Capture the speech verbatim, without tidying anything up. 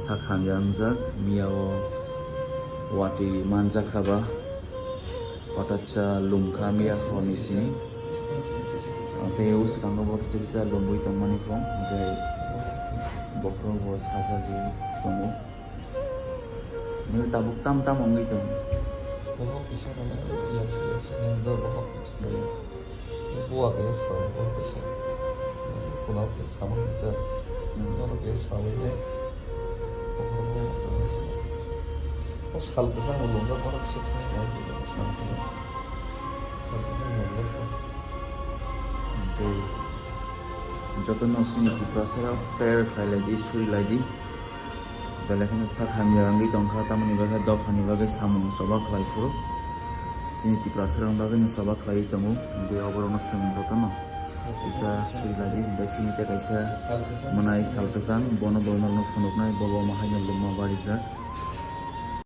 Sak hamya wngjak, miya o watwi manjak kha ba, hothatsa lum kha miya horni simi. Tei o swkango bo kisa kisa lumwi tongmani phung, hwnkhe bokhorok bo sajagwi tongo. Nini tabuk tam tam wngwi tongo. Bohok kisa rwna, yaksa yaksa nini bohok kisa. Buwa khe sao, buwa khe sao. Kunal khe samung khe. Hmm. Norok khe sao je. O sal kwchang bo lungjak, borok kisa thangwi nai khe sal kwchang. Sal kwchang lungjak kha. Tei jotono chini Tiprasa rok prayer khlai lai di, suri lai di. Belai kheno sak hamya wngwi tongkha, tamoni bagwi dophani bagwi samung choba khlai phuru. Chini Tiprasarokni bagwino choba khlaiwi tongo, hwnkhe oborokno chwng jotono kisa sui lai di, hwnkhe chini tei kaisa mwnai sal kwchang, bono bo norokno phunuknai, bo bo mahaino lwma barijak.